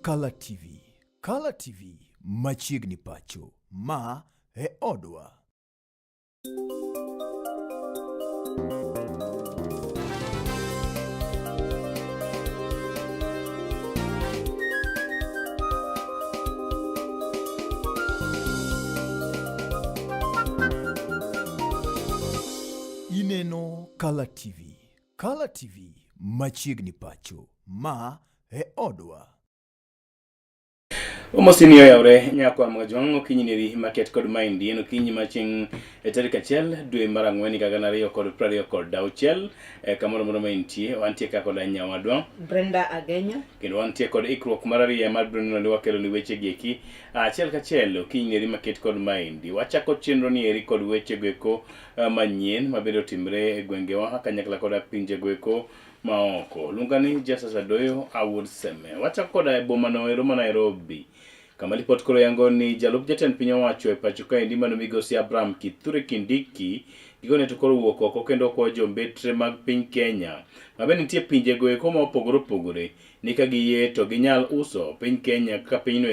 Kala TV. Kala TV machiegni pacho. Ma e odwa. Ineno Kala TV. Kala TV machiegni pacho. Ma e odwa. Omosini oyawre nyakwa Mwajwang' okinyi neri maket kod maendi en okinyi ma chieng' e tarik achiel dwe mar ang'wen higa 2026 e kamoro moro ma intie wantie ka koda nyawadwa Brenda Agenya kendo wantie kod ikruok mar ariyo mar biro neno ni wakelo ni weche gi eki achiel kachiel okinyi neri maket kod maendi wachako chenro ni eri kod weche go eko manyien mabende otimre e gwengewa kanyakla koda pinje go eko maoko. Luonga ni Jesus Adoyo awuod Seme. Wachako koda e boma no ero ma Nairobi. Kama lipot koro yango ni jalup jatend piny owacho e pacho kaendi mano migosi Abraham Kithure Kindiki gikone to koro wuok oko kendo okwayo jombetre mag piny Kenya ma bende nitie pinje go eko ma opogore opogore ni ka giyie to ginyal uso piny Kenya kaka pinyno.